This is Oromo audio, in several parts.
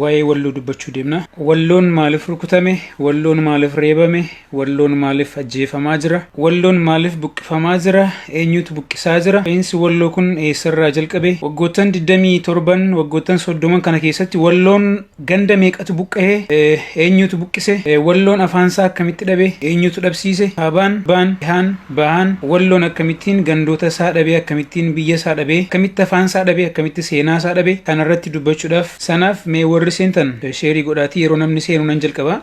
Waa'ee Walloo dubbachuu deemna. Walloon maaliif rukutame? Walloon maaliif reebame? Walloon maaliif ajjeefamaa jira? Walloon maaliif buqqifamaa jira? Eenyutu buqqisaa jira? Qe'insi Walloo kun eessarraa jalqabe? Waggoottan 27, waggoottan 30 kana keessatti Walloon ganda meeqatu buqqa'e? Eenyutu buqqise? Walloon afaansaa akkamitti dhabe? Eenyutu dhabsiise? Kaabaan, Baan, Dhihaan, Bahaan Walloon akkamittiin gandoota isaa dhabe? Akkamittiin biyya isaa dhabe? Akkamitti afaan isaa dhabe? Akkamitti seenaa isaa dhabe? Kanarratti dubbachuudhaaf Sanaaf mee warri seentan sheerii godhaatii yeroo namni seenu nan jalqaba.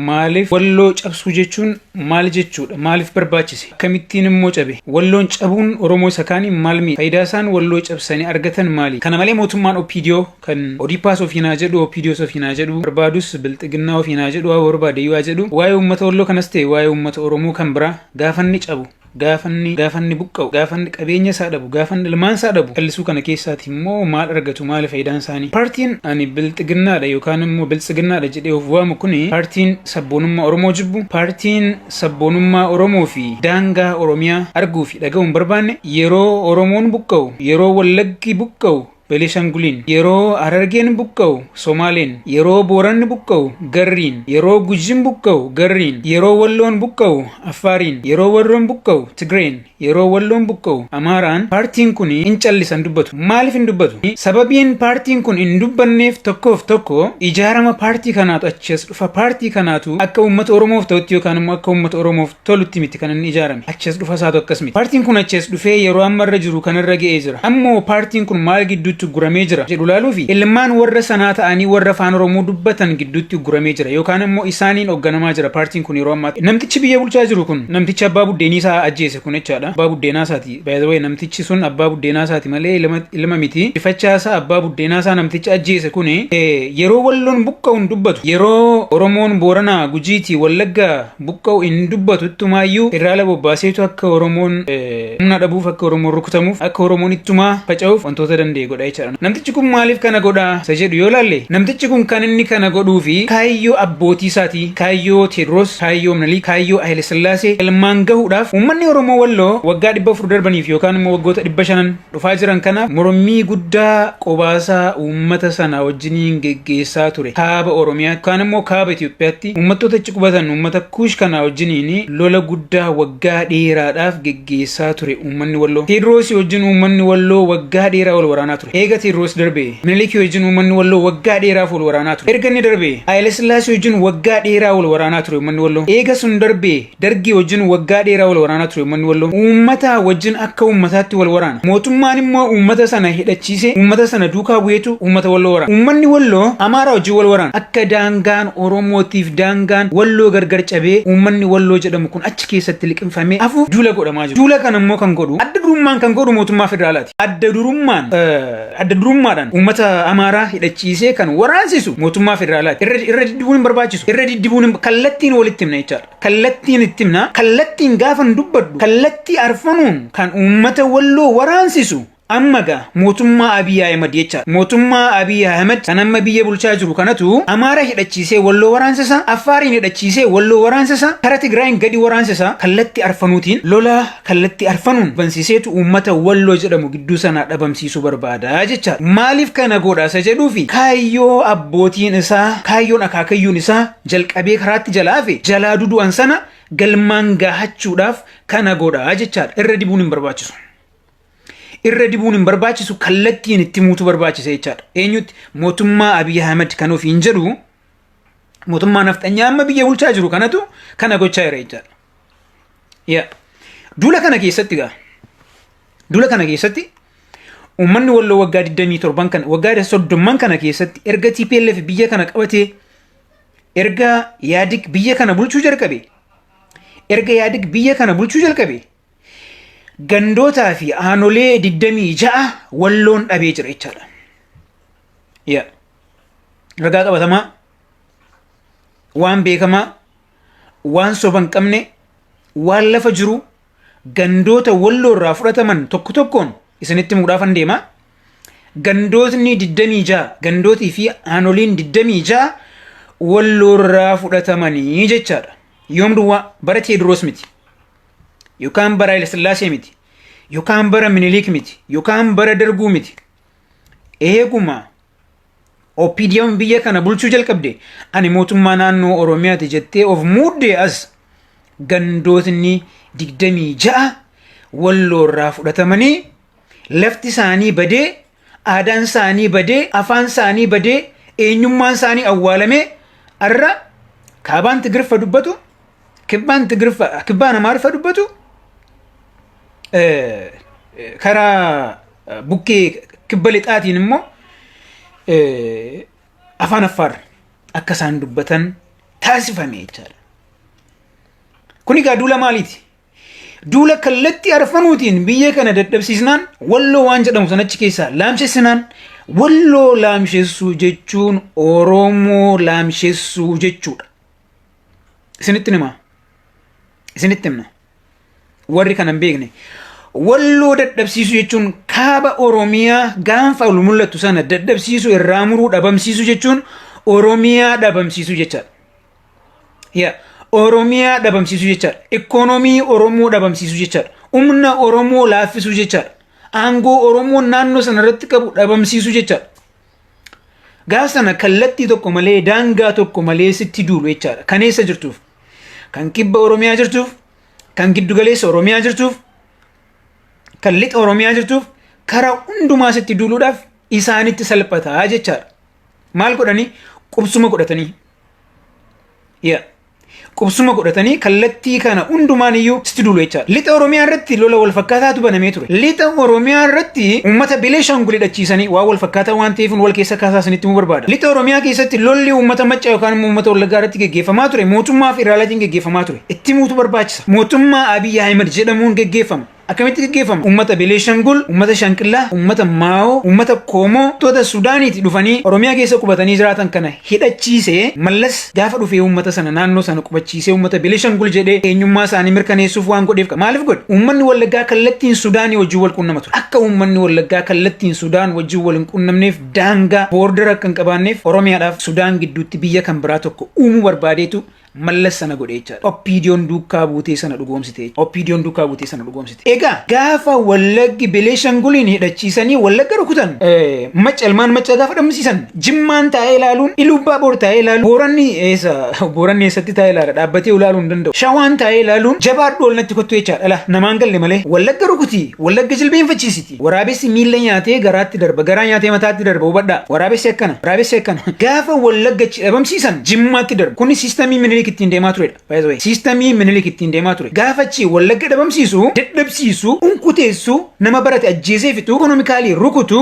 Maaliif Walloo cabsuu jechuun maal jechuudha? Maaliif barbaachise? Akkamittiin immoo cabe? Walloon cabuun Oromoo isa kaaniin maal miidha? Faayidaa isaan Walloo cabsanii argatan maali? Kana malee mootummaan OPDO kan ODPAs ofiin haa jedhu, OPDOs ofiin haa jedhu, barbaadus Bilxiginnaa ofiin haa jedhu, waa barbaade iyyuu haa jedhu, waa'ee uummata Walloo kanas ta'e waa'ee uummata Oromoo kan biraa gaafa inni cabu Gaafa inni gaafa inni buqqa'u, gaafa inni qabeenya isaa dhabu, gaafa inni ilmaan isaa dhabu, callisuu kana keessaati immoo maal argatu, maali faayidaan isaanii? Paartiin ani bilxiginnaadha yookaan immoo biltsiginnaadha jedhee of waamu kuni paartiin sabboonummaa Oromoo jibbu, paartiin sabboonummaa Oromoo fi daangaa Oromiyaa arguu fi dhaga'uu hin barbaanne yeroo Oromoon buqqa'u, yeroo Wallaggi buqqa'u, Belishanguliin, yeroo Harargeen buqqa'u Somaaleen, yeroo Booranni buqqa'u Garriin, yeroo Gujiin buqqa'u Garriin, yeroo Walloon buqqa'u Affaariin, yeroo Warroon buqqa'u Tigreen, yeroo Walloon buqqa'u Amaaraan paartiin kun hin callisa hin dubbatu. Maaliif hin dubbatu? Sababiin paartiin kun hin dubbanneef tokkoof tokko ijaarama paartii kanaatu achi as dhufa paartii kanaatu akka uummata Oromoof ta'utti yookaan immoo akka uummata Oromoof tolutti miti kan inni ijaarame. Achi as dhufa isaatu akkas miti. Paartiin kun achi as dhufee yeroo amma irra jiru kanarra ga'ee jira. Ammoo paartiin kun maal gidduutti ugguramee jira jedhu ilaaluu fi ilmaan warra sanaa ta'anii warra afaan Oromoo dubbatan gidduutti ugguramee jira yookaan immoo isaaniin hoogganamaa jira paartiin kun yeroo ammaatti. Namtichi biyya bulchaa jiru kun namtichi abbaa buddeenii isaa ajjeese kun jechaadha. Abbaa buddeenaa isaati. By the way namtichi sun abbaa buddeenaa isaati malee ilma miti. Rifachaa isaa abbaa buddeenaa isaa namtichi ajjeese kun yeroo Walloon buqqa'u hin dubbatu. Yeroo Oromoon Booranaa, Gujiitii, Wallaggaa buqqa'u hin dubbatu ittumaayyuu federaala bobbaaseetu akka Oromoon humna dhabuuf akka Oromoon rukutamuuf akka Oromoon ittumaa faca'uuf wantoota danda'e godha jechaadha. Namtichi kun maaliif kana godha isa jedhu yoo laalle namtichi kun kan inni kana godhuu fi kaayyoo abbootii isaatii kaayyoo Teedroos kaayyoo Minilik kaayyoo Haile Sillaasee galmaan gahuudhaaf uummanni Oromoo Walloo waggaa 400 darbaniif yookaan immoo waggoota 500 dhufaa jiran kanaaf mormii guddaa qobaasaa uummata sana wajjiniin geggeessaa ture. Kaaba Oromiyaa yookaan immoo kaaba Itoophiyaatti uummattoota achi qubatan uummata Kuush kana wajjiniin lola guddaa waggaa dheeraadhaaf geggeessaa ture uummanni Walloo. Teedroosii wajjin uummanni Walloo waggaa dheeraa wal waraanaa ture. Eega Teedroos darbee Minilikii wajjin uummanni Walloo waggaa dheeraaf wal waraanaa ture. Erga inni darbee Haayilasillaasee wajjin waggaa dheeraa wal waraanaa ture uummanni Walloo. Eega sun darbee Dargii wajjin waggaa dheeraa wal waraanaa ture uummanni Walloo. Uummata wajjin akka uummataatti wal waraana. Mootummaan immoo uummata sana hidhachiisee uummata sana duukaa bu'eetu uummata Walloo waraana. Uummanni Walloo Amaaraa wajjin wal waraana. Akka daangaan Oromootiif daangaan Walloo gargar cabee uummanni Walloo jedhamu kun achi keessatti liqimfamee hafuuf duula godhamaa jiru. Duula kana immoo kan godhu adda durummaan kan godhu mootummaa federaalaati. Adda durummaan adda durummaadhaan uummata Amaaraa hidhachiisee kan waraansisu mootummaa federaalaati. Irra diddibuun hin barbaachisu. Irra diddibuun kallattiin walitti himna jechaadha. Kallattiin itti himna. Kallattiin gaafan dubbadhu kallattii arfanuun kan uummata Walloo waraansisu amma gaa mootummaa Abiy Ahimad jechaadha. Mootummaa Abiy Ahimad kan amma biyya bulchaa jiru kanatu Amaara hidhachiisee Walloo waraansisa, Affaariin hidhachiisee Walloo waraansisa, kara Tigraayin gadi waraansisa. Kallatti arfanuutiin lola kallatti arfanuun bansiiseetu uummata Walloo jedhamu gidduu sanaa dhabamsiisuu barbaada jechaadha. Maaliif kana godha isa jedhuufi kaayyoo abbootiin isaa kaayyoon akaakayyuun isaa jalqabee karaatti jalaa hafe jalaa dudu'an sana galmaan gaahachuudhaaf kana godha jechaadha. Irra dibuun hin barbaachisu. Irra dibuun hin barbaachisu kallattiin itti himuutu barbaachisa jechaadha. Eenyutti mootummaa Abiy Ahmed kan ofiin jedhu mootummaa nafxanyaa amma biyya bulchaa jiru kanatu kana gochaa jira jechaadha. Yaa. Duula kana keessatti gaa duula kana keessatti uummanni Walloo waggaa 27 kana waggaa 30 kana keessatti erga TPLF biyya kana qabatee erga Yaadig biyya kana bulchuu jalqabe erga Yaadig biyya kana bulchuu jalqabe gandootaa fi aanolee 26 Walloon dhabee jira jechaadha. Yaa. Ragaa qabatamaa waan beekamaa waan soba hin qabne waan lafa jiru gandoota Walloo irraa fudhataman tokko tokkoon isinitti himuudhaafan deema. Gandootni 26 gandootii fi aanoliin 26 Walloo irraa fudhatamanii jechaadha. Yoom duwwaa bara Teediroos miti yookaan bara Hayilasillaasee miti yookaan bara Minilik miti yookaan bara Darguu miti. Eeguma OPDO'n biyya kana bulchuu jalqabde, ani mootummaa naannoo Oromiyaati jettee of muuddee as, gandootni 26 Walloorraa fudhatamanii, lafti isaanii badee, aadaan isaanii badee, afaan isaanii badee, eenyummaan isaanii awwaalamee, har'a kaabaan Tigiriffa dubbatu, kibbaan Tigiriffa, kibbaan Amaariffa dubbatu, karaa bukkee kibba lixaatiin immoo afaan Affaar akka isaan dubbatan taasifame jechaadha. Kun egaa duula maaliiti? Duula kallattii arfanuutiin biyya kana dadhabsiisnaan, Walloo waan jedhamu sanachi keessaa laamsessinaan, Walloo laamshessuu jechuun Oromoo laamshessuu jechuudha. Isinitti himaa. Isinitti himna. Warri kana hin beekne. Walloo dadhabsiisuu jechuun, kaaba Oromiyaa gaanfa ol mul'attu sana dadhabsiisuu, irraa muruu, dhabamsiisuu jechuun Oromiyaa dhabamsiisuu jechaadha. Yaa Oromiyaa dhabamsiisuu jechaadha. Ikoonoomii Oromoo dhabamsiisuu jechaadha. Humna Oromoo laaffisuu jechaadha. Aangoo Oromoo naannoo sana irratti qabu dhabamsiisuu jechaadha. Gaafa sana kallattii tokko malee, daangaa tokko malee sitti duulu jechaadha. Kan eessa jirtuuf? Kan kibba Oromiyaa jirtuuf, kan giddugaleessa Oromiyaa jirtuuf, kan lixa Oromiyaa jirtuuf, karaa hundumaa sitti duuluudhaaf isaanitti salphataa jechaadha. Maal godhanii? Qubsuma godhatanii. Yaa. Qubsuma godhatanii kallattii kana hundumaan iyyuu sitti duulu jechaadha. Lixa Oromiyaa irratti lola wal fakkaataatu banamee ture. Lixa Oromiyaa irratti uummata Beneeshaangul hidhachiisanii, waan wal fakkaataa waan ta'eef wal keessa kaasaa isinitti himuu barbaada. Lixa Oromiyaa keessatti lolli uummata Macca yookaan immoo uummata Wallaggaa irratti geggeeffamaa ture mootummaa federaalaatiin geggeeffamaa ture. Itti himuutu barbaachisa. Mootummaa Abiy Ahmed jedhamuun geggeeffama. Akkamitti geggeeffama? Uummata Beneeshangul, uummata Shanqillaa, uummata Maa'oo, uummata Koomoo, toota Sudaaniiti dhufanii Oromiyaa keessa qubatanii jiraatan kana hidhachiisee, Mallas gaafa dhufee uummata sana naannoo sana qubachiisee, uummata Beneeshangul jedhee eenyummaa isaanii mirkaneessuuf waan godheef qaba. Maaliif godhe? Uummanni Wallaggaa kallattiin Sudaanii wajjin wal quunnama ture. Akka uummanni Wallaggaa kallattiin Sudaan wajjin wal hin quunnamneef, daangaa border akka hin qabaanneef, Oromiyaadhaaf Sudaan gidduutti biyya kan biraa tokko uumuu barbaadeetu Mallas sana godhe jechaadha. OPDO'n duukaa buutee sana dhugoomsite jechuudha. OPDO'n duukaa buutee sana dhugoomsite. Egaa gaafa Wallaggi Beleeshanguliin hidhachiisanii Wallagga rukutan, Macca, ilmaan Macca gaafa dhabamsiisan, Jimmaan taa'ee ilaaluun, Iluubbaa Boor taa'ee ilaaluun, Booranni eessa, Booranni eessatti taa'ee ilaala? Dhaabbatee ilaaluu hin danda'u. Shawaan taa'ee ilaaluun jabaadhu, ol natti kottu jechaadha. Ala namaan galle malee Wallagga rukutii, Wallagga jilbeenfachiisiti. Waraabessi miilla nyaatee garaatti darba, garaa nyaatee mataatti darba, hubadhaa. Waraabessi akkana, waraabessi akkana. Gaafa Wallagga achi dhabamsiisan Jimmaatti darbu. Kuni siistamii Minilik ittiin deemaa turedha. By the way, siistamii Minilik ittiin deemaa ture. Gaafa achi Wallagga dhabamsiisu, dadhabsiisu, unkuteessu, nama barate ajjeesee fixu, economically rukutu,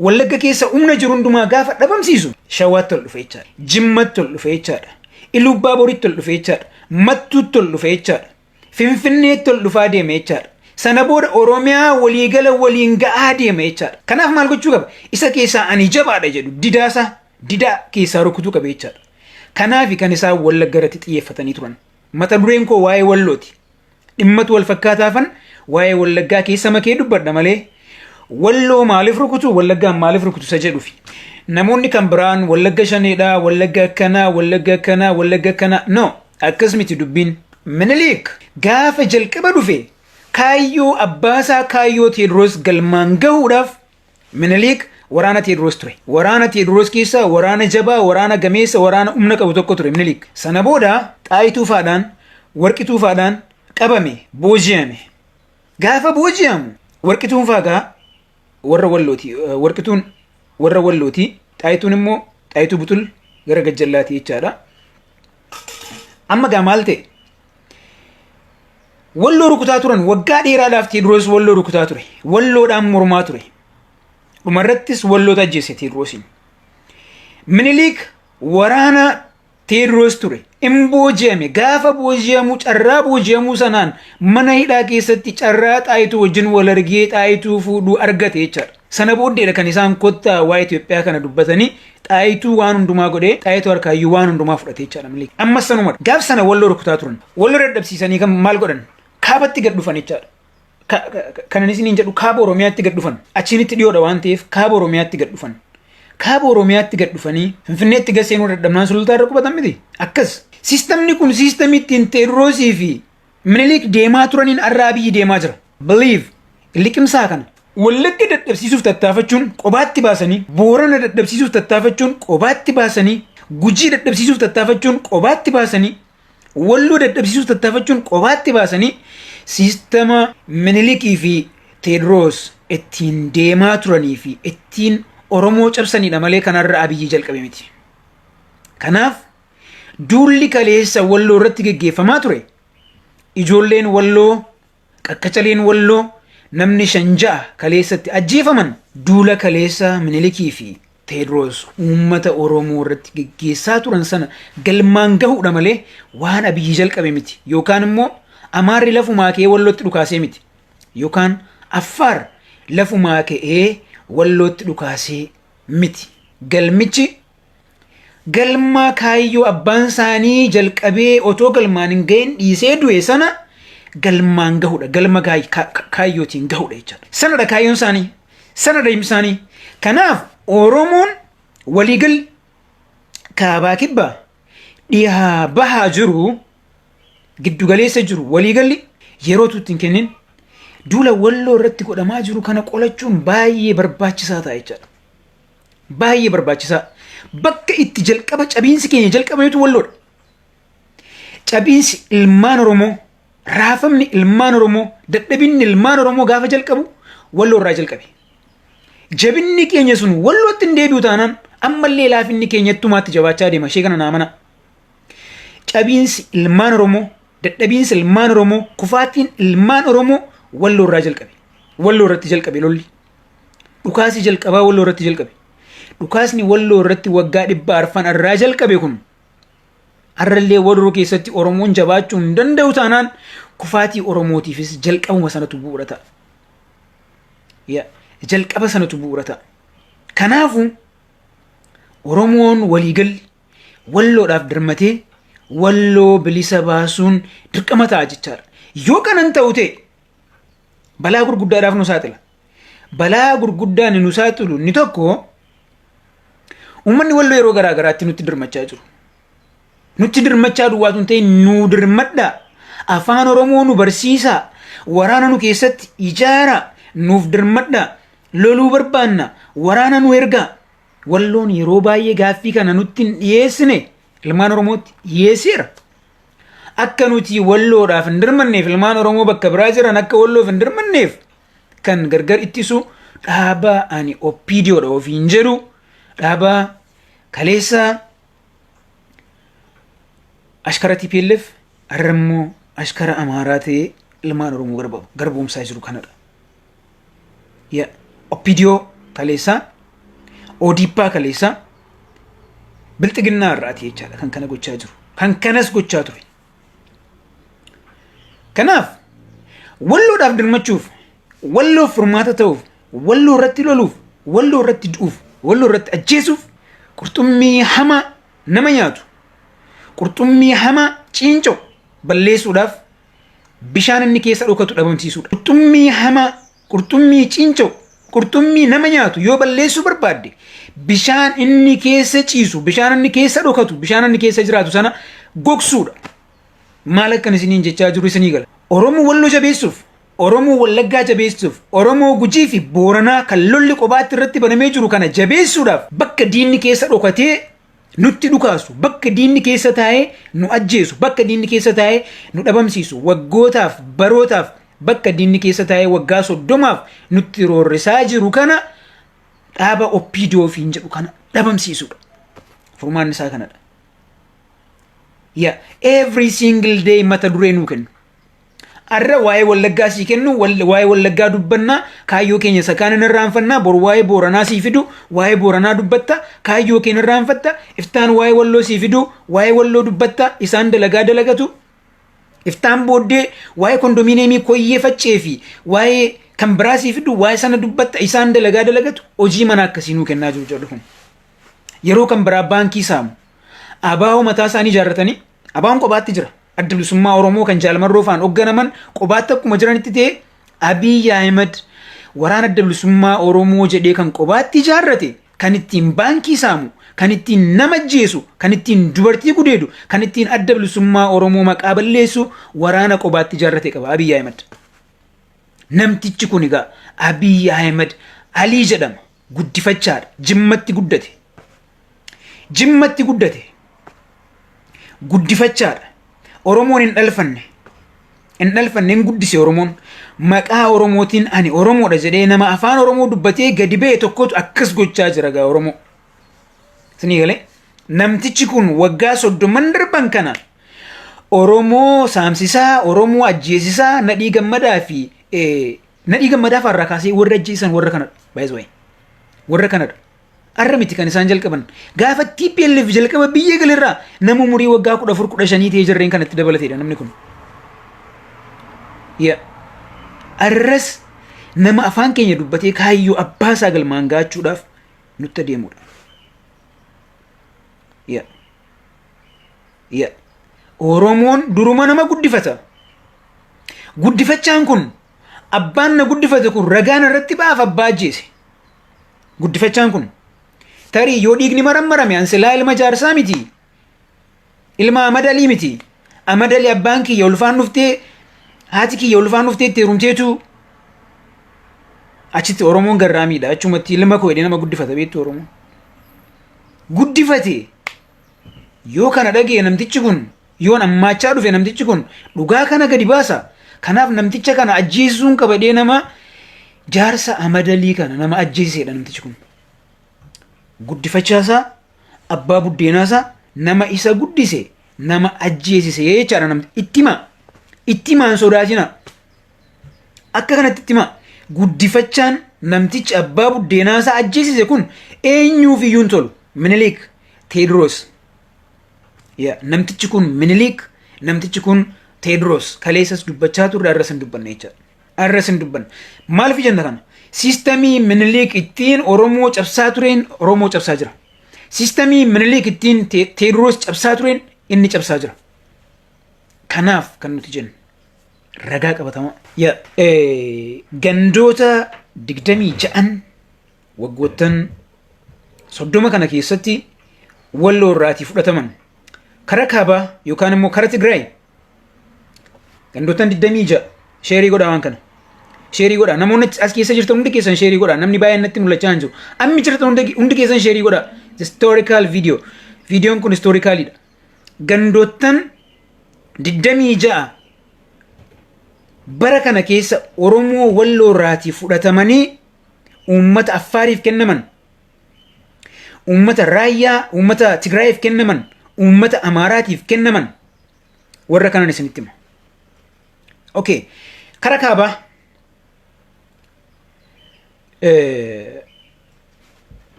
Wallagga keessa humna jiru hundumaa gaafa dhabamsiisu Shawaatti ol dhufe jechaadha. Jimmatti ol dhufe jechaadha. Iluubbaa Boritti ol dhufe jechaadha. Mattuutti ol dhufe jechaadha. Finfinneetti ol dhufaa deeme jechaadha. Sana booda Oromiyaa waliigala waliin ga'aa deema jechaadha. Kanaaf maal gochuu qaba? Isa keessaa ani jabaadha jedhu didaasaa didaa keessaa rukutuu qaba jechaadha. Kanaaf kan isaan Wallagga irratti xiyyeeffatanii turan. Mata dureen koo waa'ee Wallooti. Dhimmatu wal fakkaataafan waa'ee Wallaggaa keessa makee dubbadha malee, Walloo maaliif rukutu, Wallaggaan maaliif rukutu isa jedhufi. Namoonni kan biraan Wallagga shaneedha, Wallagga akkanaa, Wallagga akkanaa, Wallagga akkanaa. No, akkas miti dubbiin. Minilik gaafa jalqaba dhufe kaayyoo abbaasaa, kaayyoo Teediroos galmaan gahuudhaaf Minilik waraana Teediroos ture. Waraana Teediroos keessaa waraana jabaa, waraana gameessa, waraana humna qabu tokko ture Minilik. Sana booda Xaayituu faadhaan, Warqituu faadhaan qabame, booji'ame. Gaafa booji'amu Warqituun faagaa warra Wallooti. Warqituun warra Wallooti. Xaayituun immoo, Xaayituu Butul, gara Gajjallaati jechaadha. Amma gaa maal ta'e? Walloo rukutaa turan waggaa dheeraadhaaf. Teediroos Walloo rukutaa ture. Walloodhaan mormaa ture. Dhumarrattis Walloota ajjeese Teediroosiin. Miniliik waraana Teediroos ture. In booji'ame. Gaafa booji'amu, carraa booji'amuu sanaan mana hidhaa keessatti carraa Xaayituu wajjin wal argee Xaayituu fuudhuu argate jechaadha. Sana booddeedha kan isaan kottaa waa'ee Itoophiyaa kana dubbatanii, Xaayituu waan hundumaa godhee, Xaayituu harkaayyuu waan hundumaa fudhate jechaadha Minilik. Ammas sanumadha. Gaaf sana Walloo rukutaa turan. Walloo dadhabsiisanii kan maal godhan? Kaabatti gad dhufan jechaadha. Kanan isiniin jedhu, kaaba Oromiyaatti gad dhufan. Achiinitti dhiyoodha waan ta'eef kaaba Oromiyaatti gad dhufan. Kaaba Oromiyaatti gad dhufanii Finfinneetti gad seenuu dadhabnaan Sulultaa irra qubatan miti. Akkas. Siistamni kun siistamii ittiin Teediroosii fi Minilik deemaa turaniin har'a Abiyyi deemaa jira. Believe. Liqimsaa kana. Wallagga dadhabsiisuuf tattaafachuun qobaatti baasanii, Boorana dadhabsiisuuf tattaafachuun qobaatti baasanii, Gujii dadhabsiisuuf tattaafachuun qobaatti baasanii, Walloo dadhabsiisuuf tattaafachuun qobaatti baasanii, siistama Minilikii fi Teedroos ittiin deemaa turanii fi ittiin Oromoo cabsanidha malee kanarra Abiyyi jalqabe miti. Kanaaf duulli kaleessa Walloo irratti geggeeffamaa ture, ijoolleen Walloo, Qaqacaleen Walloo, namni shan ja'a kaleessatti ajjeefaman, duula kaleessa Minilikii fi Teedroos uummata Oromoo irratti geggeessaa turan sana galmaan gahuudha malee waan Abiyyi jalqabe miti. Yookaan immoo Amaarri lafumaa ka'ee Wallootti dhukaasee miti. Yookaan Affaar lafumaa ka'ee Wallootti dhukaasee miti. Galmichi galmaa kaayyoo abbaan isaanii jalqabee otoo galmaan hin gahin dhiisee du'e sana galmaan gahudha. Galma kaayyootiin gahudha jechaadha. Sanadha kaayyoon isaanii. Sanadha himni isaanii. Kanaaf Oromoon waliigalli kaabaa kibbaa dhihaa bahaa jiru, giddugaleessa jiru, waliigalli yeroo tuutti hin kennin duula Walloo irratti godhamaa jiru kana qolachuun baay'ee barbaachisaa ta'a jechaadha. Baay'ee barbaachisaa. Bakka itti jalqaba cabiinsi keenya jalqabametu Walloodha. Cabiinsi ilmaan Oromoo, raafamni ilmaan Oromoo, dadhabinni ilmaan Oromoo gaafa jalqabu Walloo irraa jalqabe. Jabinni keenya sun Wallootti hin deebi'u taanaan ammallee laafinni keenya ittumaatti jabaachaa deema. Ishee kana naa mana. Cabiinsi ilmaan Oromoo, dadhabiinsi ilmaan Oromoo, kufaatiin ilmaan Oromoo Walloo irraa jalqabe. Walloo irratti jalqabe lolli. Dhukaasi jalqabaa Walloo irratti jalqabe. Dhukaasni Walloo irratti waggaa 400 irraa jalqabe kun har'allee Walloo keessatti Oromoon jabaachuu hin danda'u taanaan kufaatii Oromootiifis jalqabuma sanatu bu'uura ta'a. Jalqaba sanatu bu'uura ta'a. Kanaafuu Oromoon waliigalli Walloodhaaf dirmatee Walloo bilisa baasuun dirqama ta'a jechaadha. Yoo kanan ta'u ta'e balaa gurguddaadhaaf nu saaxila. Balaa gurguddaan nu saaxilu inni tokko, uummanni Walloo yeroo garaa garaatti nutti dirmachaa jiru. Nutti dirmachaa duwwaatu hin ta'in, nu dirmadhaa. Afaan Oromoo nu barsiisaa. Waraana nu keessatti ijaaraa. Nuuf dirmadhaa. Loluu barbaanna. Waraana nu ergaa. Walloon yeroo baay'ee gaaffii kana nutti hin dhiyeessine, ilmaan Oromootti dhiyeesseera. Akka nuti Walloodhaaf hin dirmanneef, ilmaan Oromoo bakka biraa jiran akka Walloof hin dirmanneef kan gargar ittisu dhaaba ani OPDOdha ofiin jedhu, dhaaba kaleessa ashkara TPLF, har'a immoo ashkara Amaaraa ta'ee ilmaan Oromoo garboomsaa jiru kanadha. OPDO kaleessaa, ODPaa kaleessaa, Bilxiginnaa irraati jechaadha kan kana gochaa jiru. Kan kanas gochaa ture. Kanaaf Walloodhaaf dirmachuuf, Walloof furmaata ta'uuf, Walloo irratti loluuf, Walloo irratti du'uuf, Walloo irratti ajjeesuuf, qurxummii hamaa nama nyaatu, qurxummii hamaa ciinca'u balleessuudhaaf bishaan inni keessa dhokatu dhabamsiisuudha. Qurxummii hamaa, qurxummii ciinca'u, qurxummii nama nyaatu yoo balleessuu barbaadde bishaan inni keessa ciisu, bishaan inni keessa dhokatu, bishaan inni keessa jiraatu sana gogsuudha. Maal akkan isiniin jechaa jiru isinii gala. Oromoo Walloo jabeessuuf, Oromoo Wallaggaa jabeessuuf, Oromoo Gujii fi Booranaa kan lolli qobaatti irratti banamee jiru kana jabeessuudhaaf bakka diinni keessa dhokatee nutti dhukaasu, bakka diinni keessa taa'ee nu ajjeesu, bakka diinni keessa taa'ee nu dhabamsiisu, waggootaaf, barootaaf, bakka diinni keessa taa'ee waggaa 30f nutti roorrisaa jiru kana, dhaaba OPDO ofiin jedhu kana dhabamsiisudha. Furmaanni isaa kanadha. Yeah, every single day mata duree nuu kennu. Har'a waa'ee Wallaggaa sii kennu, waa'ee Wallaggaa dubbannaa, kaayyoo keenya isa kaan hin irraanfannaa, boru waa'ee Booranaa sii fidu, waa'ee Booranaa dubbatta, kaayyoo keenya irraanfatta, iftaan waa'ee Walloo sii fidu, waa'ee Walloo dubbatta, isaan dalagaa dalagatu. Iftaan booddee waa'ee kondominiyeemii Koyyee Faccee fi waa'ee kan biraa sii fidu, waa'ee sana dubbatta, isaan dalagaa dalagatu, hojii mana akkasii nuu kennaa jiru jedhu kun. Yeroo kan biraa baankii saamu. Abaa'oo mataa isaanii ijaarratanii, abaa'oon kophaatti jira. Adda Bilisummaa Oromoo kan Jaal Marroo faan hoogganaman kophaatti akkuma jiranitti ta'e, Abiy Ahmed waraana Adda Bilisummaa Oromoo jedhee kan kophaatti ijaarrate, kan ittiin baankii saamu, kan ittiin nama ajjeesu, kan ittiin dubartii gudeedu, kan ittiin Adda Bilisummaa Oromoo maqaa balleessu waraana kophaatti ijaarrate qaba Abiy Ahmed. Namtichi kun egaa Abiyyi Ahmed Alii jedhama. Guddifachaadha. Jimmatti guddate. Jimmatti guddate. Guddifachaadha. Oromoon hin dhalfanne. Hin dhalfanne, hin guddise Oromoon. Maqaa Oromootiin ani Oromoodha jedhee nama afaan Oromoo dubbatee gadi ba'e tokkotu akkas gochaa jira gaa Oromoo. Isinii galee? Namtichi kun waggaa 30n darban kana Oromoo saamsisaa, Oromoo ajjeesisaa, Nadhii Gammadaa fi Nadhii Gammadaa faarraa kaasee warra ajjeesan warra kanadha. By the way. Warra kanadha. Arra miti kan isaan jalqaban. Gaafa TPLF jalqaba biyya galerraa nama umurii waggaa 14 15 ta'ee jarreen kanatti dabalateedha namni kun. Yaa. Arras nama afaan keenya dubbatee kaayyoo abbaa isaa galmaan ga'achuudhaaf nutti adeemudha. Yaa. Yaa. Oromoon duruma nama guddifata. Guddifachaan kun, abbaan na guddifate kun ragaan irratti ba'aaf abbaa ajjeese. Guddifachaan kun tarii yoo dhiigni marammarame an silaa ilma jaarsaa miti. Ilma Ahmad Alii miti. Ahmad Alii abbaan kiyya ulfaan dhuftee, haati kiyya ulfaan dhuftee itti heerumteetu achitti Oromoon garraamiidha. Achumatti ilma koo jedhee nama guddifata beektu Oromoon. Guddifate yoo kana dhagee namtichi kun, yoon ammaachaa dhufe, namtichi kun dhugaa kana gadi baasa. Kanaaf namticha kana ajjeesisuun qaba jedhee nama jaarsa Amadalii kana nama ajjeesedha namtichi kun. Guddifachaasaa, abbaa buddeenaasaa, nama isa guddise nama ajjeesise jechaadha namti. Itti himaa. Itti himaa, hin sodaatina. Akka kanatti itti himaa. Guddifachaan namtichi abbaa buddeenaasaa ajjeesise kun eenyuuf iyyuu hin tolu. Minilik, Teediroos. Yaa, namtichi kun Minilik, namtichi kun Teediroos. Kaleessas dubbachaa turre, arras hin dubbanne jechaadha. Arras hin dubbanne. Maaliif jenna kana? Siistamii Minilik ittiin Oromoo cabsaa tureen Oromoo cabsaa jira. Siistamii Minilik ittiin Teediroos cabsaa tureen inni cabsaa jira. Kanaaf kan nuti jennu ragaa qabatamaa. Yaa, gandoota 26n waggoottan 30 kana keessatti Walloo irraatii fudhataman kara kaabaa yookaan immoo kara Tigraay gandoottan 26. Share godhaa, waan kana share godhaa. Namoonni as keessa jirtan hundi keessan share godhaa. Namni baay'een natti mul'achaa hin jiru. Ammi jirtan hundi keessan share godhaa. Historical video, viidiyoon kun historicalidha. Gandoottan 26 bara kana keessa Oromoo Walloo irraatii fudhatamanii uummata Affaariif kennaman, uummata Raayyaa, uummata Tigraayiif kennaman, uummata Amaaraatiif kennaman warra kanan isinitti hima. Okay. Kara kaabaa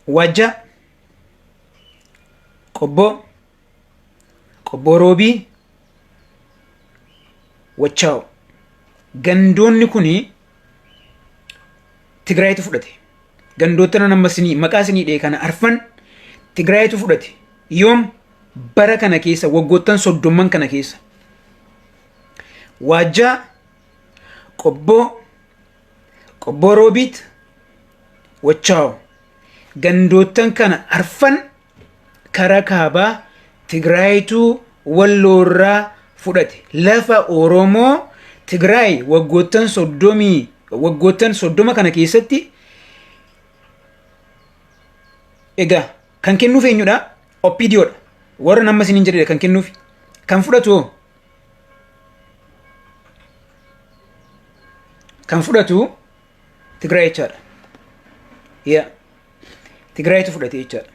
Waajjaa, Qobboo, Qobboo Roobii, Wachaa'u. Gandoonni kuni Tigraayitu fudhate. Gandoota nan amma isinii maqaa isinii dhee kana arfan Tigraayitu fudhate. Yoom? Bara kana keessa, waggoottan 30n kana keessa. Waajjaa, Qobboo, Qobboo Roobiit, Wachaa'u. Gandoottan kana arfan kara kaabaa Tigraayitu Walloorraa fudhate. Lafa Oromoo Tigraay waggoottan 30 kana keessatti egaa kan kennuuf eenyudha? OPDOdha. Warra nama isiniin jedhedha kan kennuuf. Kan fudhatu hoo? Kan fudhatu Tigraay jechaadha. Yaa. Tigraayitu fudhate jechaadha.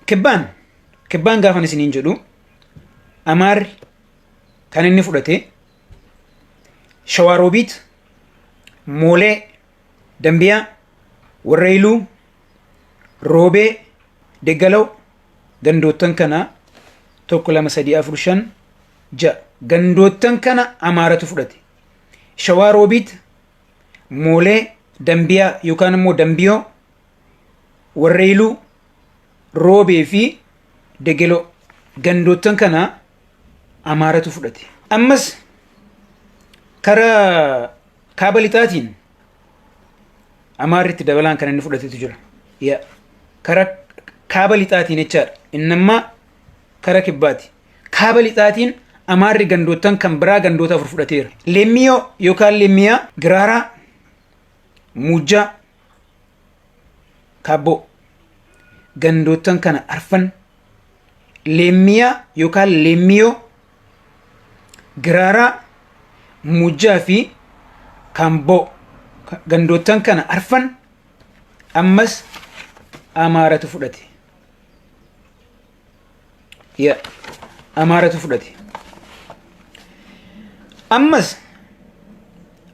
Kibbaan gaafan isiniin jedhu, Amaarri kan inni fudhate Shawaaroobiit, Moolee, Dambiyaa, Warreeyiluu, Roobee, Deggalaw. Gandoottan kana tokko, lama, sadii, afur, shan, ja'a. Gandoottan kana Amaaratu fudhate. Shawaaroobiit, Moolee, Dambiyaa yookaan immoo Dambiyoo, Warreeyiluu, Roobee fi Degeloo. Gandoottan kana Amaaratu fudhate. Ammas karaa kaaba lixaatiin Amaarritti dabalaan kan inni fudhatetu jira. Yaa, karaa kaaba lixaatiin jechaadha. Inni amma kara kibbaati. Kaaba lixaatiin Amaarri gandoottan kan biraa gandoota 4 fudhateera. Leemmiyoo yookaan Leemmiyaa, Giraaraa, Muujjaa, Kaabboo. Gandoottan kana arfan Leemmiyaa yookaan Leemmiyoo, Giraaraa, Muujjaa fi Kaamboo. Gandoottan kana arfan ammas Amaaratu fudhate. Ya Amaaratu fudhate. Ammas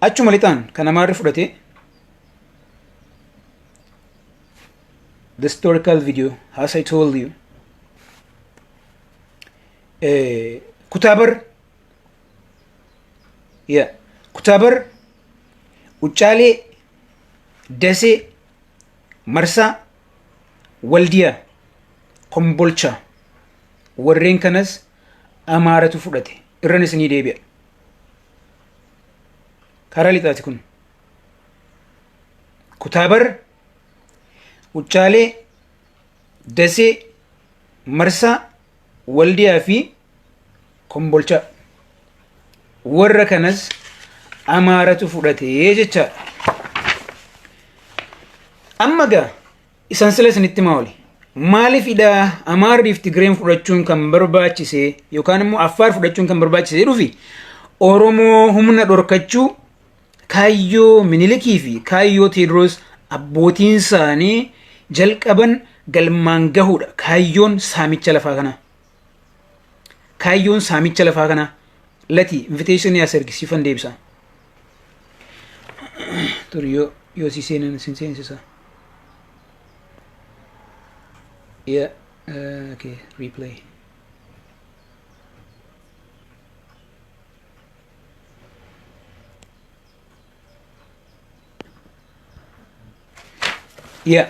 achuma lixaan kan Amaarri fudhate the historical video as I told you Kutaabar ya Kutaabar Uccaalee Dasee Marsaa Waldiyaa Kombolchaa warreen kanas Amaaratu fudhate. Irran isinii deebi'a. Karaa lixaati kun. Kutaabar, Uccaalee, Dasee, Marsaa, Waldiyaa fi Kombolchaa. Warra kanas Amaaratu fudhate jechaadha. Amma gaa isan sila isinitti himaa oole. Maaliifidha Amaarriif Tigreen fudhachuun kan barbaachise yookaan immoo Affaar fudhachuun kan barbaachise jedhuufi Oromoo humna dhorkachuu kaayyoo Minilikii fi kaayyoo Teediroos abbootiin isaanii jalqaban galmaan gahuudha. Kaayyoon saamicha lafaa kanaa. Kaayyoon saamicha lafaa kanaa. Lati inviteeshinii as ergisiifan deebisa. Turi yoo si seenan sin seensisa. Yeah, okay, replay. Yeah.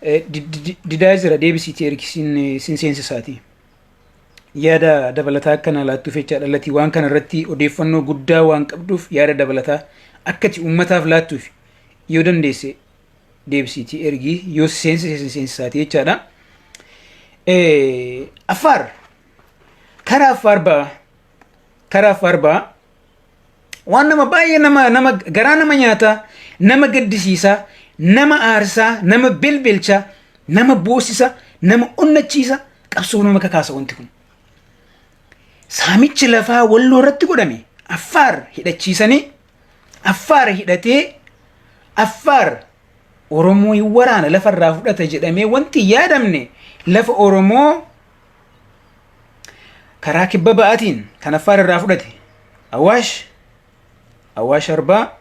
Didaa jira deebisiitii ergi sin seensisaati. Yaada dabalataa akkana laattuuf jechaadha. Latii waan kana irratti odeeffannoo guddaa waan qabduuf yaada dabalataa akkati uummataaf laattuuf yoo dandeesse deebisiitii ergi yoo seensise sin seensisaati jechaadha. Affaar karaa Affaar ba'a karaa Affaar ba'a waan nama baay'ee nama nama garaa nama nyaataa nama gaddisiisaa nama aarsaa nama belbelchaa nama boosisa nama onnachiisa qabsoo nama kakaasa wanti kun. Saamichi lafaa walloo irratti godhame Affaar hidhachiisanii Affaar hidhatee Affaar Oromoo hin waraana lafa irraa fudhata jedhamee wanti hin yaadamne lafa Oromoo karaa kibba ba'aatiin kan Affaar irraa fudhate Awaash, Awaash Arbaa,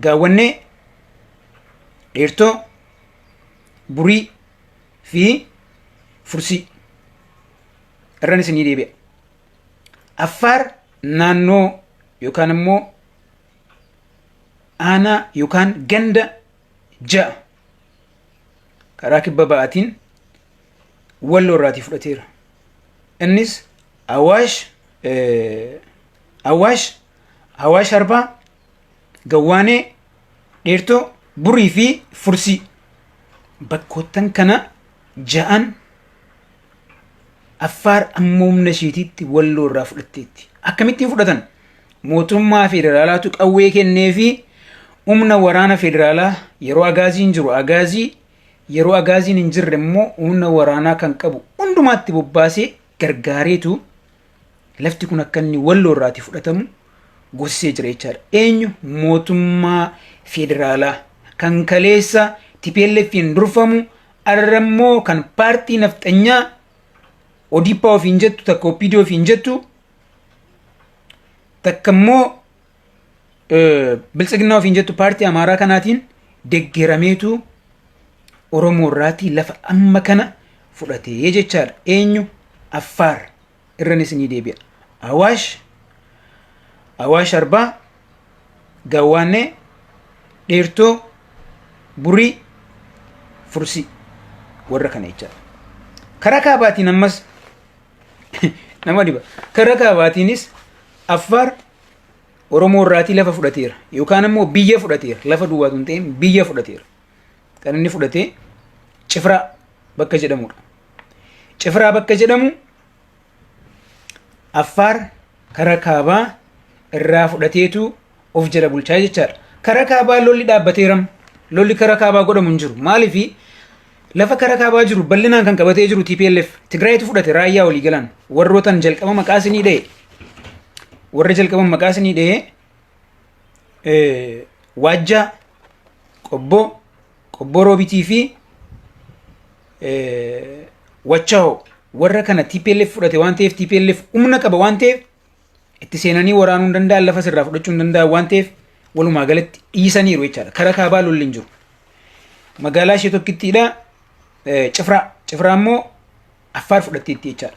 Gaawwannee, Dheertoo, Burii fi Fursii irran isinii deebi'a. Affaar naannoo yookaan immoo aanaa yookaan ganda 6 karaa kibba ba'aatiin Walloo irraatii fudhateera. Innis Awaash, Awaash, Awaash Arbaa, Gawwaanee, Dheertoo, Burii fi Fursii bakkoottan kana ja'an Affaar amma humna isheetiitti Walloo irraa fudhatteetti. Akkamittiin fudhatan? Mootummaa federaalaatu qawwee kennee fi humna waraana federaalaa yeroo agaaziin jiru agaazii yeroo agaaziin hin jirre immoo humna waraanaa kan qabu hundumaatti bobbaasee gargaareetu lafti kun akka inni Walloo irraati fudhatamu goosisee jira jechaadha. Eenyu mootummaa federaalaa kan kaleessa TPLF'n durfamu arra immoo kan paartii nafxanyaa ODP ofiin jettu takka OPD ofiin jettu takka immoo biltsiginnaa ofiin jettu paartii Amaaraa kanaatiin deggerameetu Oromoo irraatii lafa amma kana fudhatee jechaadha. Eenyu Affaar irran isinii deebi'a. Awaash, Awaash Arbaa, Gawwaannee, Dheertoo, Burii, Fursii warra kana jechaadha. Karaa kaabaatiin ammas nama dhiba. Karaa kaabaatiinis Affaar Oromoo irraatii lafa fudhateera yookaan immoo biyya fudhateera. Lafa duwwaatu hin ta'in biyya fudhateera. Kan inni fudhate Cifraa bakka jedhamudha. Cifraa bakka jedhamu Affaar kara kaabaa irraa fudhateetu of jala bulchaa jechaadha. Kara kaabaa lolli dhaabbateeram. Lolli kara kaabaa godhamu hin jiru. Maaliifi lafa kara kaabaa jiru bal'inaan kan qabatee jiru TPLF Tigraayitu fudhate raayyaa walii galaan warrootan jalqaba maqaa isinii dha'e warra jalqaba maqaa isinii dha'e Waajjaa, Qobboo, Qobboo Roobitii fi Wachaho warra kana TPLF fudhate waan ta'eef TPLF humna qaba waan ta'eef itti seenanii waraanuu hin danda'an lafa sirraa fudhachuu hin danda'an waan ta'eef walumaa galatti dhiisaniiru jechaadha. Kara kaabaa lolli hin jiru. Magaalaa ishee tokkittiidha Cifraa. Cifraa immoo Affaar fudhatteetti jechaadha.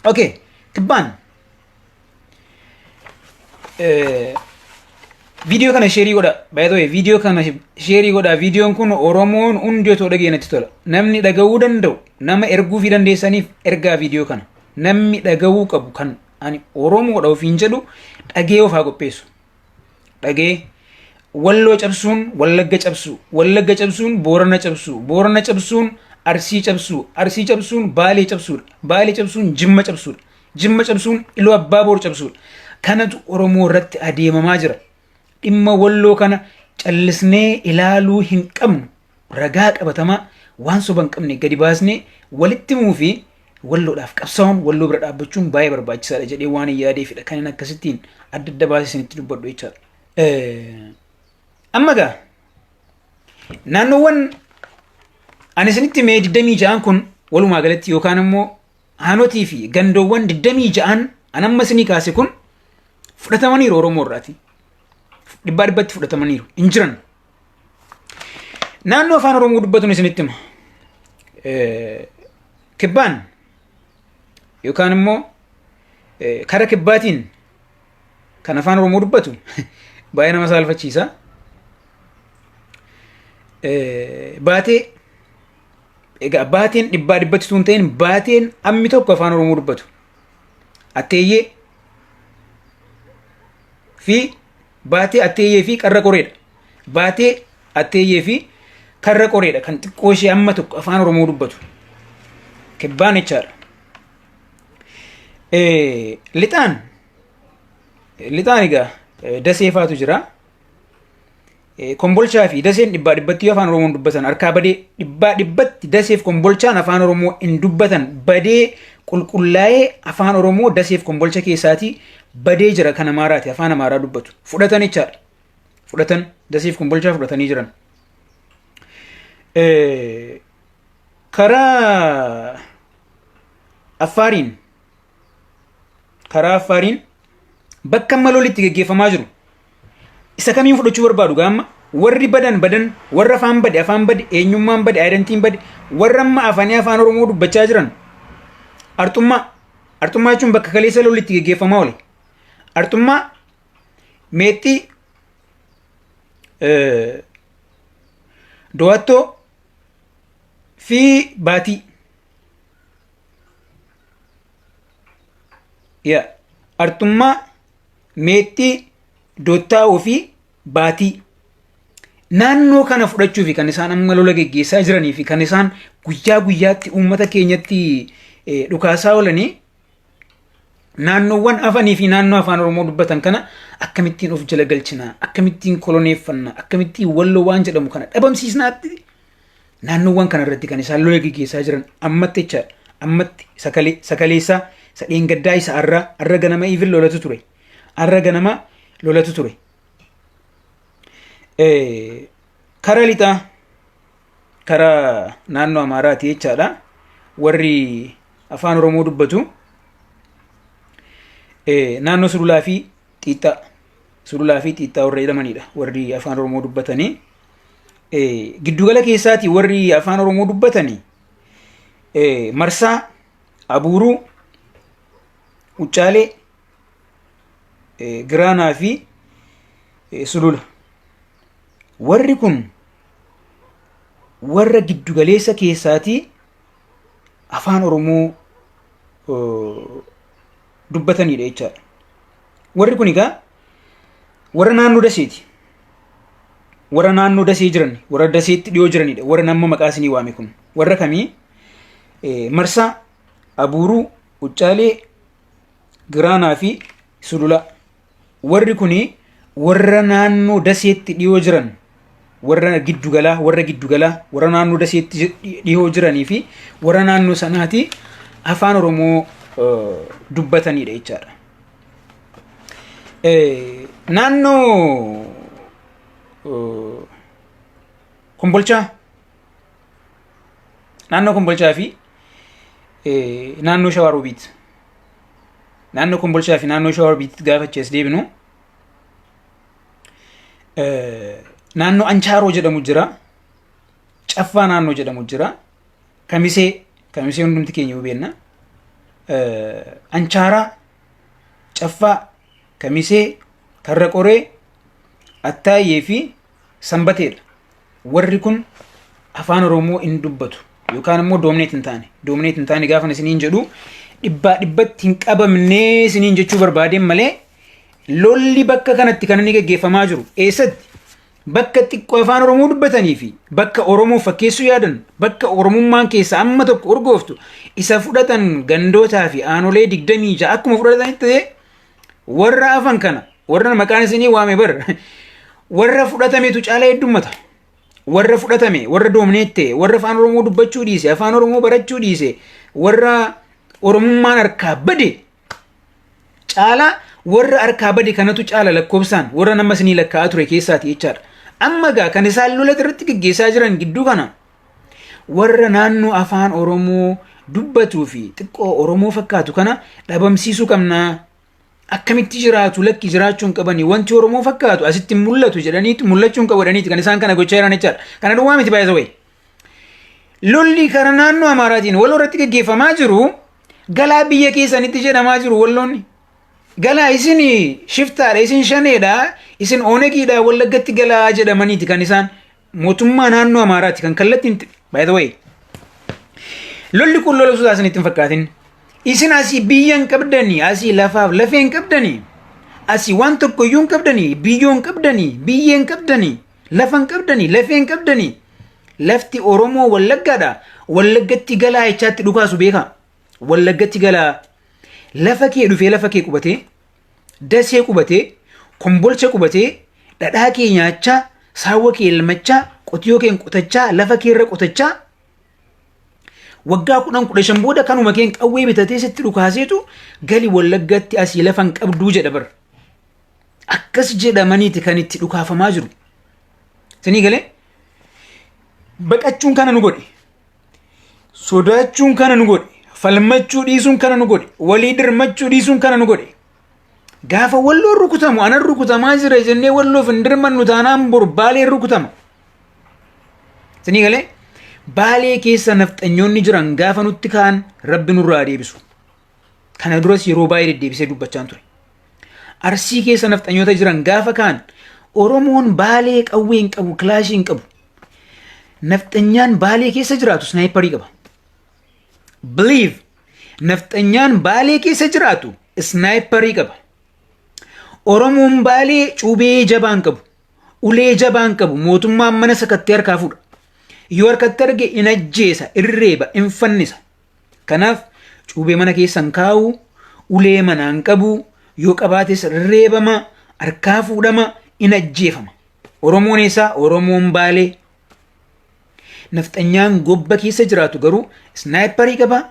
Okay, kibbaan Viidiyoo kana sheerii godha. By the way, viidiyoo kana sheerii godha. Viidiyoon kun Oromoon hundi otoo dhagee natti tola. Namni dhaga'uu danda'u nama erguufii dandeessaniif ergaa viidiyoo kana. Namni dhaga'uu qabu kan ani Oromoodha ofiin jedhu dhagee of haa qopheessu. Dhagee Walloo cabsuun Wallagga cabsuu, Wallagga cabsuun Boorana cabsuu, Boorana cabsuun Arsii cabsuu, Arsii cabsuun Baalee cabsuudha, Baalee cabsuun Jimma cabsuudha, Jimma cabsuun Iluu Abbaa Boor cabsuudha. Kanatu Oromoo irratti adeemamaa jira. Dhimma Walloo kana callisnee ilaaluu hin qabnu. Ragaa qabatamaa waan soba hin qabne gadi baasnee walitti himuu fi Walloodhaaf qabsaa'uun Walloo bira dhaabbachuun baay'ee barbaachisaadha jedhee waan hin yaadeefidha kan inni akkasittiin adda adda baasee isinitti dubbadhu jechaadha. Amma gaa naannoowwan ani isinitti mee 26 kun walumaa galatti yookaan immoo aanotii fi gandoowwan 26 an amma isinii kaase kun fudhatamaniiru Oromoo irraati. Dhibbaa dhibbatti fudhatamaniiru hin jiran. Naannoo afaan Oromoo dubbatuun isinitti hima. Kibbaan yookaan immoo kara kibbaatiin kan afaan Oromoo dubbatu baay'ee nama saalfachiisa. Baatee egaa baateen dhibbaa dhibbatti tun ta'in baateen ammi tokko afaan Oromoo dubbatu. Atteeyyee fi baatee atteeyyee fi qarra qoreedha. Baatee atteeyyee fi karra qoreedha kan xiqqoo ishee amma tokko afaan Oromoo dubbatu. Kibbaan jechaadha. Lixaan lixaan egaa dasee faatu jira. Kombolchaa fi daseen dhibbaa dhibbatti yoo afaan Oromoo hin dubbatan harkaa badee dhibbaa dhibbatti daseef kombolchaan afaan Oromoo hin dubbatan badee qulqullaa'ee afaan Oromoo daseef kombolcha keessaatii badee jira kan Amaaraati afaan Amaaraa dubbatu fudhatan jechaadha. Fudhatan daseef kombolchaa fudhatanii jiran. Karaa Affaariin karaa Affaariin bakka amma lolli itti geggeeffamaa jiru isa kamiin fudhachuu barbaadu gaamma warri badan badan warra afaan bade afaan bade eenyummaan bade aayidantiin bade warra amma afaanii afaan Oromoo dubbachaa jiran Arxummaa Arxummaa jechuun bakka kaleessa lolli itti geggeeffamaa oole Arxummaa Meexxii Do'attoo fi Baatii Yaa Arxummaa Meexxii Dottaa'oo fi Baatii naannoo kana fudhachuu fi kan isaan amma lola geggeessaa jiranii fi kan isaan guyyaa guyyaatti uummata keenyatti dhukaasaa oolanii naannoowwan hafanii fi naannoo afaan Oromoo dubbatan kana akkamittiin of jala galchina akkamittiin koloneeffanna akkamittiin walloo waan jedhamu kana dhabamsiisnaatti naannoowwan kana irratti kan isaan lola geggeessaa jiran ammatti jechaadha. Ammatti sakalee sakaleessaa isa dheengaddaa isa arraa arra ganama even lolatu ture. Arra ganama lolatu ture. Kara lixaa kara naannoo Amaaraati jechaadha. Warri afaan Oromoo dubbatu naannoo Sululaa fi Xiixxaa Sululaa fi Xiixxaa warra jedhamanidha warri afaan Oromoo dubbatanii. Giddugala keessaati warri afaan Oromoo dubbatanii Marsaa, Abuuruu, Uccaalee, Giraanaa fi Sulula. Warri kun warra giddugaleessa keessaatii afaan Oromoo dubbatanidha jechaadha. Warri kun egaa warra naannoo Daseeti. Warra naannoo Dasee jiran, warra Daseetti dhiyoo jiranidha. Warra nama maqaa isinii waame kun. Warra kamii? Marsaa, Abuuruu, Uccaalee, Giraanaa fi Sulula. Warri kuni warra naannoo Daseetti dhiyoo jiran, warra giddugalaa, warra giddugalaa, warra naannoo Daseetti dhiyoo jiranii fi warra naannoo sanaati afaan Oromoo dubbatanidha jechaadha. Naannoo Kombolchaa, naannoo Kombolchaa fi naannoo Shawaa Roobiit, naannoo Kombolchaa fi naannoo Shawaa Roobiit gaafa achi as deebinu, naannoo Anchaaroo jedhamu jira. Caffaa naannoo jedhamu jira. Kamisee, Kamisee hundumti keenya beekna. Anchaaraa, Caffaa, Kamisee, Karra Qoree, Attaayyee fi Sanbateedha. Warri kun afaan Oromoo hin dubbatu yookaan immoo dominate hin taane. Dominate hin taane gaafa isiniin jedhu, dhibbaa dhibbatti hin qabamnee isiniin jechuu barbaadeen malee, lolli bakka kanatti kan inni gaggeeffamaa jiru eessatti? Bakka xiqqoo afaan Oromoo dubbatanii fi bakka Oromoo fakkeessuu yaadan, bakka Oromummaan keessa amma tokko urgooftu isa fudhatan, gandootaa fi aanolee 26 akkuma fudhatanitti ta'e, warra hafan kana, warra maqaan isinii waame bar, warra fudhatametu caalaa heddummata. Warra fudhatame, warra dominate ta'e, warra afaan Oromoo dubbachuu dhiise, afaan Oromoo barachuu dhiise, warra Oromummaan harkaa bade caalaa, warra harkaa bade kanatu caala lakkoofsaan warra nama isinii lakkaa'aa ture keessaati jechaadha. Amma gaa kan isaan lola irratti gaggeessaa jiran gidduu kana warra naannoo afaan Oromoo dubbatuu fi xiqqoo Oromoo fakkaatu kana dhabamsiisuu qabnaa. Akkamitti jiraatu? Lakki, jiraachuu hin qabanii, wanti Oromoo fakkaatu asitti hin mul'atu jedhaniitu, mul'achuu hin qabu jedhaniiti kan isaan kana gochaa jiran jechaadha. Kana duwwaa miti, baay'ee wayi. Lolli karaa naannoo Amaaraatiin wal irratti gaggeeffamaa jiru, galaa biyya keessanitti jedhamaa jiru walloonni. Galaa, isin shiftaadha, isin shaneedha, isin Onegiidha, Wallaggatti galaa jedhamaniiti kan isaan mootummaa naannoo Amaaraati kan kallattiin. By the way, lolli kun lola sodaa isinitti hin fakkaatin. Isin asii biyya hin qabdanii, asii lafaaf lafee hin qabdanii, asii waan tokko iyyuu hin qabdanii, biyyoo hin qabdanii, biyyee hin qabdanii, lafa hin qabdanii, lafee hin qabdanii. Lafti Oromoo Wallaggaadha. Wallaggatti galaa jechaatti dhukaasu beekaa. Wallaggatti galaa. Lafa kee dhufee lafa kee qubatee, Dasee qubatee, Kombolcha qubatee, dhadhaa kee nyaachaa, saawwa kee elmachaa, qotiyoo kee qotachaa, lafa kee irra qotachaa, waggaa 10 15 booda kanuma keen qawwee bitatee sitti dhukaaseetu gali Wallaggatti, asii lafa hin qabduu jedha bara. Akkas jedhamaniiti kan itti dhukaafamaa jiru. Sinii galee? Baqachuun kana nu godhe. Sodaachuun kana nu godhe. Falmachuu dhiisuun kana nu godhe. Walii dirmachuu dhiisuun kana nu godhe. Gaafa Walloon rukutamu, anan rukutamaa jira jennee Walloof hin dirmannu taanaan, bor Baaleen rukutama. Sinii galee? Baalee keessa nafxanyoonni jiran gaafa nutti ka'an, Rabbi nurraa deebisu. Kana duras yeroo baay'ee deddeebisee dubbachaan ture. Arsii keessa nafxanyoota jiran gaafa ka'an, Oromoon Baalee qawwee hin qabu, kilaashii hin qabu. Nafxanyaan Baalee keessa jiraatu sniperii qaba. Believe, nafxanyaan Baalee keessa jiraatu sniperii qaba. Oromoon Baalee cuubee jabaa hin qabu. Ulee jabaa hin qabu. Mootummaan mana sakattee harkaa fuudha. Yoo harkatti arge in ajjeesa, in reeba, in fannisa. Kanaaf cuubee mana keessa hin kaa'u, ulee manaa hin qabu, yoo qabaates reebama, harkaa fuudhama, in ajjeefama. Oromoon eessaa? Oromoon Baalee. Nafxanyaan gobba keessa jiraatu garuu sniperii qaba,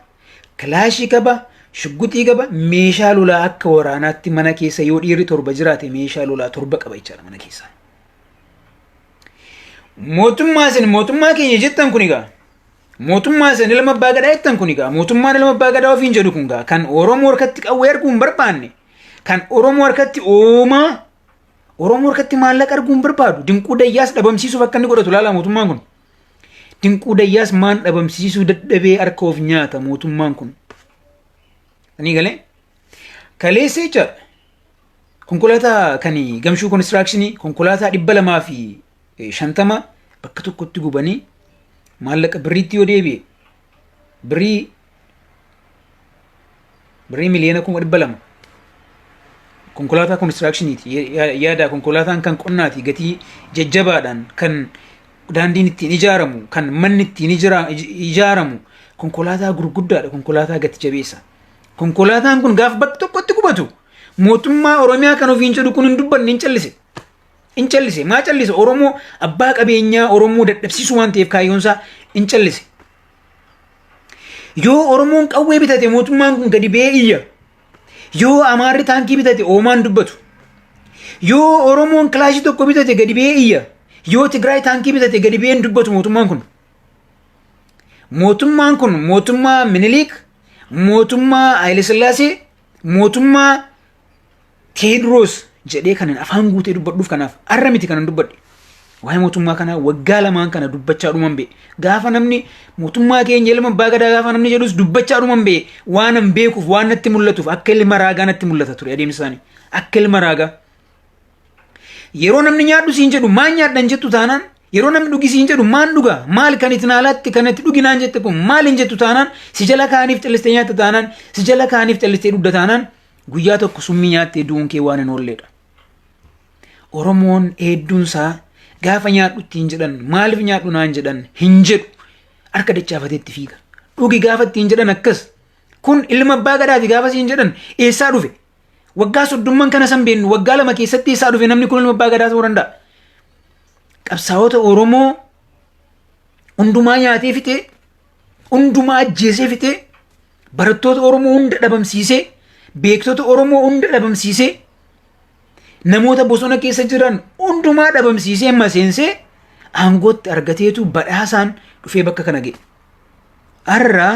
kilaashii qaba, shugguxii qaba, meeshaa lolaa akka waraanaatti mana keessa yoo dhiirri torba jiraate meeshaa lolaa torba qaba jechaadha mana keessa. Mootummaa isin mootummaa keenya jettan kun egaa, mootummaa isin ilma abbaa gadaa jettan kun egaa, mootummaan ilma abbaa gadaa ofiin jedhu kun egaa, kan Oromoo harkatti qawwee arguu hin barbaanne, kan Oromoo harkatti oomaa, Oromoo harkatti maallaqa arguu hin barbaadu. Dinquu Dayyaas dhabamsiisuuf akka inni godhatu ilaala mootummaan kun. Dinquu Dayyaas maan dhabamsiisuu dadhabee harka of nyaata mootummaan kun. Ani galee kaleessa jechaadha. Konkolaataa kan Gamshuu Constructionii konkolaataa 250 bakka tokkotti gubanii, maallaqa birriitti yoo deebi'e birrii 200,000 konkolaataa constructioniiti. Yaada, konkolaataan kan qonnaati, gatii jajjabaadhaan kan daandiin ittiin ijaaramu, kan manni ittiin ijaaramu. Konkolaataa gurguddaadha, konkolaataa gati jabeessa. Konkolaataan kun gaafa bakka tokkotti gubatu mootummaa Oromiyaa kan ofiin jedhu kun hin dubbanne, hin callise. Hin callise. Maa callise? Oromoo abbaa qabeenyaa Oromoo dadhabsiisuu waan ta'eef kaayyoonsaa hin callise. Yoo Oromoon qawwee bitate mootummaan kun gadi ba'ee iyya. Yoo Amaarri taankii bitate oomaan dubbatu. Yoo Oromoon kilaashii tokko bitate gadi ba'ee iyya. Yoo Tigraay taankii bitate gadi ba'ee hin dubbatu mootummaan kun. Mootummaan kun mootummaa Miniliik, mootummaa Haayilesillaasee, mootummaa Teediroos jedhee kanan afaan guutee dubbadhuuf kanaaf arra miti kanan dubbadhe. Waa'ee mootummaa kanaa waggaa lamaan kana dubbachaa dhuman bee. Gaafa namni mootummaa keenya ilma abbaa gadaa gaafa namni jedhus dubbachaa dhuman bee waan an beekuuf waan natti mul'atuuf akka ilma raagaa natti mul'ata ture adeemsa isaanii. Akka ilma raagaa. Yeroo namni nyaadhu siin jedhu maan nyaadhan jettu taanaan, yeroo namni dhugi siin jedhu maan dhuga, maal kan itti naalaatti kan itti dhugi naan jette kun maal hin jettu taanaan, si jala kaaniif callistee nyaatta taanaan, si jala kaaniif callistee dhugda taanaan, guyyaa tokko summii nyaattee du'uun kee waan hin oolleedha. Oromoon hedduunsaa gaafa nyaadhu ittiin jedhan maaliif nyaadhu naan jedhan hin jedhu, harka dachaafatee itti fiiga. Dhugi gaafa ittiin jedhan akkas. Kun ilma abbaa gadaati gaafa siin jedhan eessaa dhufe? Waggaa soddomman kana san beennu waggaa 2 keessatti eessaa dhufe namni kun ilma abbaa gadaa ta'uu danda'a? Qabsaa'ota Oromoo hundumaa nyaatee fixee, hundumaa ajjeesee fixee, barattoota Oromoo hunda dhabamsiisee, beektota Oromoo hunda dhabamsiisee, namoota bosona keessa jiran hundumaa dhabamsiisee maseensee aangootti argateetu badhaasaan dhufee bakka kana ga'e. Har'a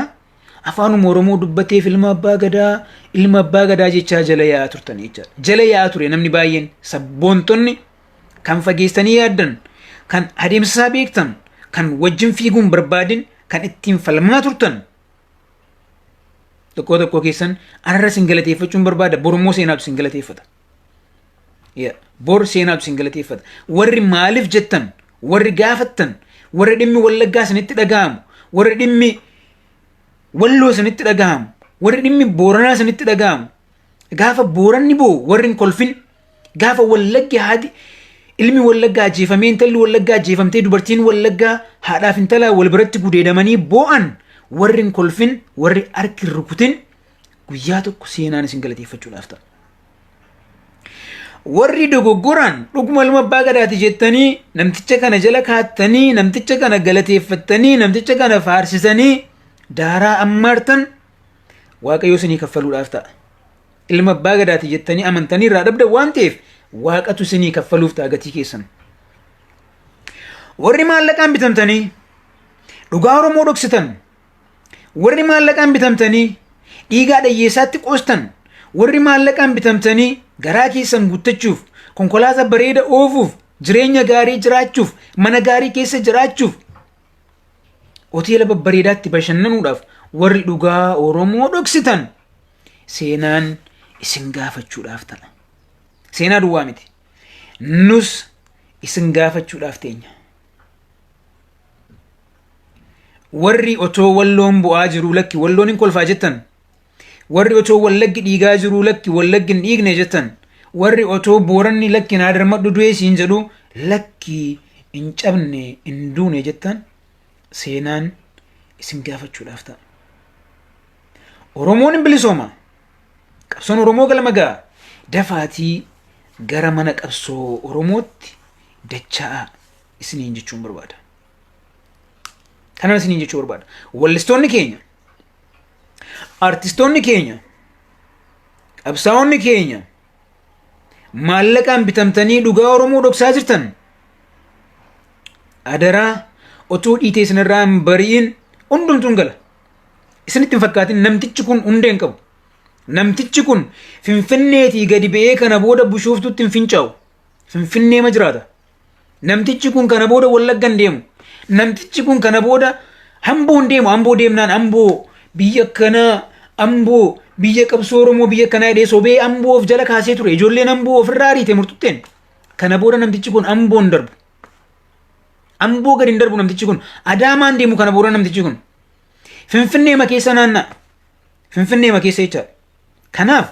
afaanuma Oromoo dubbateef ilma abbaa gadaa, ilma abbaa gadaa jechaa jala yaa'aa turtan jechaadha. Jala yaa'aa ture namni baay'een, sabboontonni kan fageessanii yaaddan, kan adeemsa isaa beektan, kan wajjin fiiguun barbaadin, kan ittiin falmaa turtan tokko tokko keessan arra isin galateeffachuun barbaada. Borummoo seenaatu isin galateeffata. Bor seenaatu isin galateeffata. Warri maaliif jettan, warri gaafattan, warri dhimmi Wallaggaa isinitti dhaga'amu, warri dhimmi Walloo isinitti dhaga'amu, warri dhimmi Booranaa isinitti dhaga'amu, gaafa Booranni boo'u warri hin kolfin, gaafa Wallaggi haati ilmi Wallaggaa ajjeefamee, intalli Wallaggaa ajjeefamtee, dubartiin Wallaggaa haadhaaf intalaa wal biratti gudeedamanii boo'an warri hin kolfin, warri harki hin rukutin, guyyaa tokko seenaan isin galateeffachuudhaaf ta'a. Warri dogoggoraan dhuguma ilma abbaa gadaati jettanii namticha kana jala kaattanii, namticha kana galateeffattanii, namticha kana faarsisanii daaraa ammaartan, Waaqayyo isinii kaffaluudhaaf ta'a. Ilma abbaa gadaati jettanii amantanii irraa dhabdan waan ta'eef Waaqatu isinii kaffaluuf ta'a gatii keessan. Warri maallaqaan bitamtanii dhugaa Oromoo dhoksitan, warri maallaqaan bitamtanii dhiigaa dhayyeessaatti qoostan, warri maallaqaan bitamtanii garaa keessan guuttachuuf, konkolaataa bareeda oofuuf, jireenya gaarii jiraachuuf, mana gaarii keessa jiraachuuf, hoteela babbareedaatti bashannanuudhaaf warri dhugaa Oromoo dhoksitan, seenaan isin gaafachuudhaaf ta'a. Seenaa duwwaa miti. Nus isin gaafachuudhaaf teenya. Warri otoo Walloon bu'aa jiruu lakki Walloon hin kolfaa jettan, warri otoo Wallaggi dhiigaa jiruu lakki Wallaggi hin dhiigne jettan, warri otoo Booranni lakki naa darmadhu du'ee siin jedhu lakki hin cabne hin duune jettan, seenaan isin gaafachuudhaaf ta'a. Oromoon hin bilisooma. Qabsoon Oromoo galma ga'a. Dafaatii gara mana qabsoo Oromootti dacha'aa isiniin jechuun barbaada. Kanan isiniin jechuu barbaada. Wallistoonni keenya, artistoonni keenya, qabsaa'onni keenya maallaqaan bitamtanii dhugaa Oromoo dhoksaa jirtan, adaraa otuu dhiitee isinirraa hin bari'in hundumtuun gala. Isinitti hin fakkaatin, namtichi kun hundee hin qabu. Namtichi kun Finfinneetii gadi ba'ee kana booda Bushooftuutti hin fincaa'u. Finfinnee ma jiraata. Namtichi kun kana booda Wallagga hin deemu. Namtichi kun kana booda Amboo hin deemu. Amboo deemnaan Amboo biyya kanaa, Amboo biyya qabsoo Oromoo biyya kanaa jedhee sobee Amboo of jala kaasee ture. Ijoolleen Amboo ofirraa ariite murtutteen. Kana booda namtichi kun Amboo hin darbu. Amboo gadi hin darbu namtichi kun. Adaamaa hin deemu kana booda namtichi kun. Finfinnee ma keessa naanna'a. Finfinnee ma keessa jechaadha. Kanaaf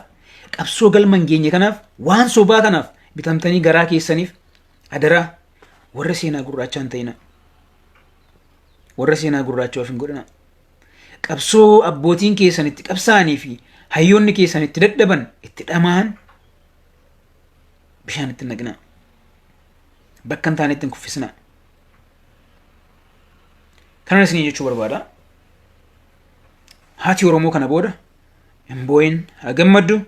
qabsoo galma hin geenye kanaaf, waan sobaa kanaaf bitamtanii garaa keessaniif adaraa warra seenaa gurraachaa hin ta'ina. Warra seenaa gurraachaa of hin godhina. Qabsoo abbootiin keessan itti qabsaa'anii fi hayyoonni keessan itti dadhaban, itti dhama'an bishaan itti naqinaa. Bakka hin taanetti hin kuffisinaa. Kanan isinii jechuu barbaada. Haati Oromoo kana booda hin boo'in, haa gammaddu.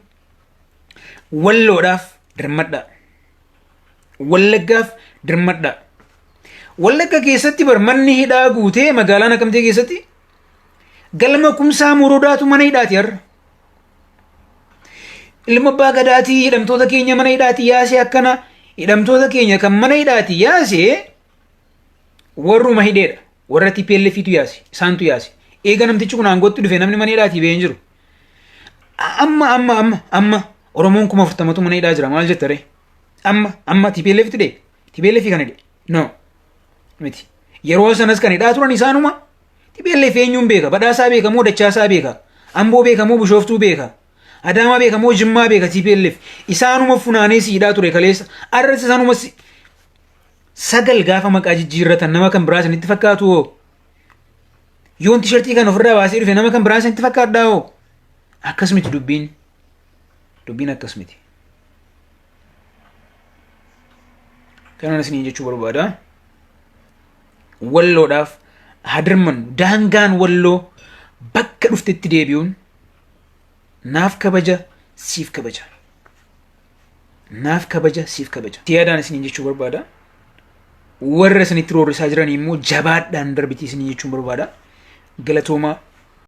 Walloodhaaf dirmadhaa. Wallaggaaf dirmadhaa. Wallagga keessatti bar manni hidhaa guutee magaalaa Naqamtee keessatti galma Kumsaa Morodaatu mana hidhaati har'a. Ilma abbaa gadaatii hidhamtoota keenya mana hidhaati yaasee, akkana hidhamtoota keenya kan mana hidhaati yaasee warruma hidheedha. Warra TPLFitu yaase, isaantu yaase. Eega namtichi kun aangootti dhufe namni mana hidhaatii ba'ee hin jiru. Amma amma amma amma Oromoon 40,000tu mana hidhaa jira, maal jetta ree? Amma amma TPLF hidhe, TPLF kan hidhe, no miti. Yeroo sanas kan hidhaa turan isaanuma. TPLF eenyuun beeka? Badhaasaa beeka moo Dachaasaa beeka? Amboo beeka moo Bishooftuu beeka? Adaamaa beeka moo Jimmaa beeka TPLF? Isaanuma funaanee si hidhaa ture kaleessa. Arras isaanuma si sagal gaafa maqaa jijjiirratan nama kan biraa isinitti fakkaatu hoo? Yoon tishartii kan ofirraa baasee dhufe nama kan biraa isinitti fakkaadhaa hoo? Akkas miti dubbiin. Dubbiin akkas miti. Kanan isiniin jechuu barbaada. Walloodhaaf haa dirmannu. Daangaan Walloo bakka dhuftetti deebi'uun naaf kabaja, siif kabaja. Naaf kabaja, siif kabaja. Yaadaan isiniin jechuu barbaada. Warra isinitti roorrisaa jiran immoo jabaadhaan darbitii isiniin jechuun barbaada. Galatoomaa.